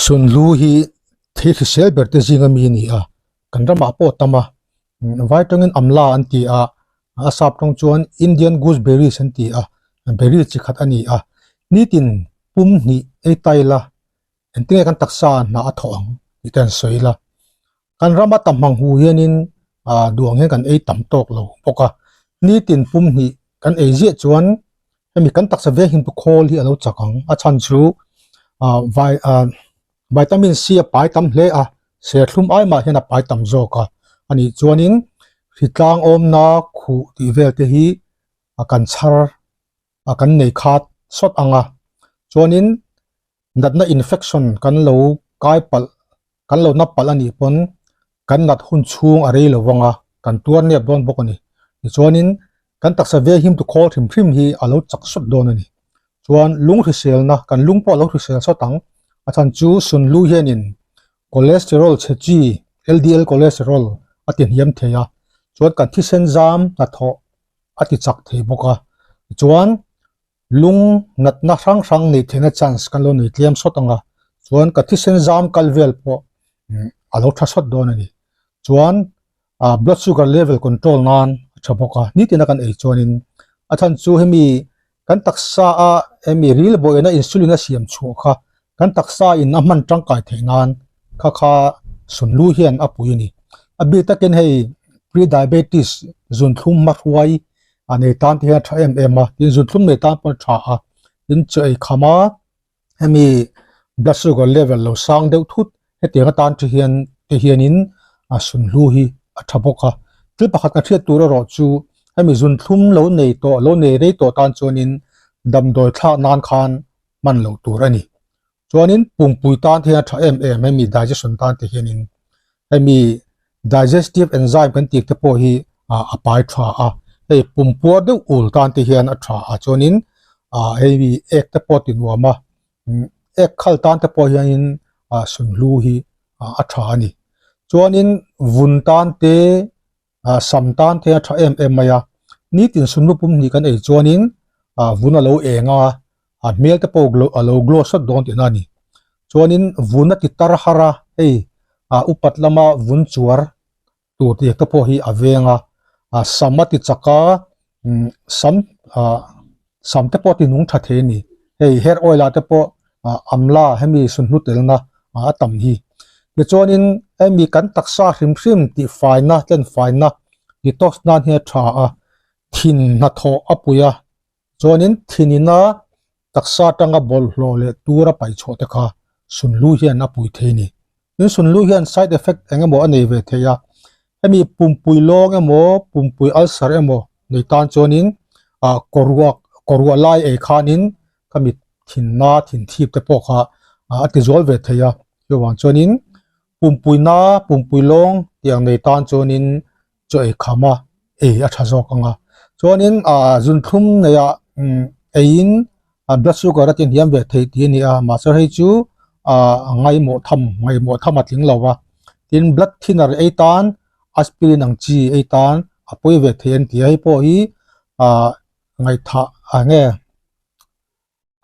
Sunhlu hi thei hrisel ber te zinga mi a ni a, kan ramah pawh a tam a, vai tawngin amla an ti a, a sap tawng chuan Indian gooseberries an ti a, berry chi khat a ni a, nitin pum hnih ei ta ila engtin nge kan taksa hna a thawh ang tih te an sawi ila, kan rama tam hmang hu hianin ah duh ang hian kan ei tam tawk lo bawk a, nitin pum hnih kan ei ziah chuan hemi kan taksa veng hin tu khawl hi a lo chak ang a chhan chu ah vai ah vitamin C a pai tam hle a serthlum ai mah hian a pai tam zawk a anih chuanin hritlang awmna khuh tih vel te hi a kan chhar a kan nei khat sawt ang a chuanin natna infection kan lo kai palh kan lo na palh anih pawn kan nat hun chhung a rei lo vang a kan tuar nep dawn bawk a ni tichuanin kan taksa ve him tu khawl hrim hrim hi a lo chak sawt dawn a ni chuan lung hriselna kan lung pawh a lo hrisel sawt ang a chhan chu sunlu hianin cholesterol chhe chi L_D_L cholesterol a ti hniam thei a chuan kan thisen zam hnathawh a ti chak thei bawk a tichuan lung natna hrang hrang neih theihna chance kan lo nei tlem sawt ang a chuan ka thisen zam kal vel pawh a lo tha sawt dawn a ni chuan ah blood sugar level control nan a tha bawk a nitin a kan ei chuanin a chhan chu hemi kan taksa a hemi ril bawihna insulin a siam chhuah kha kan taksa in a hman tangkai theih nan kha kha sunlu hian a pui a ni a bik takin hei pre diabetes zunthlum hmahruai a nei tan te hian a tha em em a tin zunthlum nei tan pawh a tha a tin chaw ei kham a hemi blood sugar level lo sang deuh thut hetiang atan te hian te hianin a sunhlu hi a tha bawk a thil pakhat ka hriat tur erawh chu hemi zunthlum lo nei tawh lo nei rei tawh tan chuanin damdawi thlak nan khan hman loh tur a ni chuanin pumpui tan te hian a tha em em hemi digestion tan te hianin hemi digestive enzyme kan tih te pawh hi ah a pai tha a hei pumpuar deuh ul tan te hian a tha a chuanin ah hei ek te pawh a ti nuam a ek khal tan te pawh hianin ah sunhlu hi a tha a ni chuanin vun tan te ah sam tan te a tha em em mai a nitin sunhlu pum hnih kan ei chuanin ah vun a lo eng a a hmel te pawh a lo glow sawt dawn tihna a ni chuanin vun a ti tar har a hei ah upat lama vun chuar tur tih te pawh hi a veng a ah sam a ti chak a umm sam ah sam te pawh a ti nung tha thei a ni hei hair oil ah te pawh ah amla hemi sunhlu telna a tam hi tichuanin hemi kan taksa hrim hrim tih faina tlen faina detox nan hi a tha a thin hnathawh a pui a chuanin thinina taksa atanga bawlhhlawh leh tura paih chhuah te kha sunhlu hian a pui thei a ni. Tin sunhlu hian side effect eng emaw a nei ve thei a, hemi pumpui lawng emaw pumpui ulcer emaw nei tan chuanin ah kawruak kawruah lai ei khanin khami thinna thin thip te pawh kha a ti zual ve thei a, chuvang chuanin pumpui na pumpui lawng tih ang nei tan chuanin chaw ei kham a ei a tha zawk ang a chuanin ah zunthlum neih ah eiin a blood sugar a tinhniam ve theih tih a ni a mahse hei chu ah ngaimawh tham ngaihmawh tham a tling lo a tin blood thinner ei tan aspirin ang chi ei tan a pawi ve thei an ti a hei pawh hi ah ngaihthah ah nge.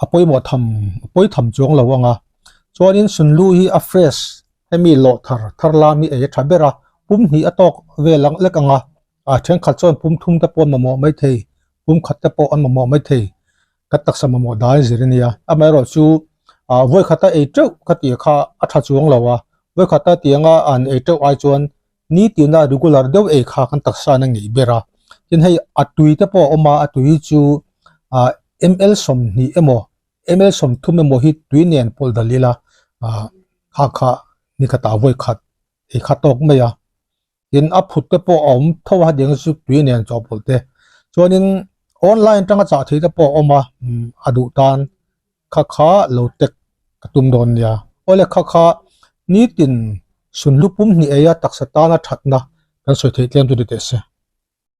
a pawimawh tham a pawi tham chuang lo ang a chuanin sunlu hi a fresh hemi lawh thar thar lam hi ei a tha ber a pum hnih a tawk vel ang lek ang a a thenkhat chuan pum thum te pawh an mamawh maithei pum khat te pawh an mamawh maithei ka taksa mamawh dan zir a nia amaherawhchu ah vawi khata ei teuh ka tih kha a tha chuang lo a vawi khata tianga an ei teuh ai chuan nitina regular deuh ei kha kan taksa in a ngeih ber a tin hei a tui te pawh a awm a a tui chu ah ml 20 emaw ml 30 emaw hi tui nen pawlh dal ila ah kha kha ni khatah vawi khat ei kha tawk mai a tin a phut te pawh a awm tho a hetiang chu tui nen chawhpawlh te chuanin online atanga chah theih te pawh a awm a a duh tan. Kha kha lo tek ka tum dawn nia. Awle kha kha nitin sunhlu pum hnih eia taksa tana thatna kan sawi theih tlem chu ni teh se.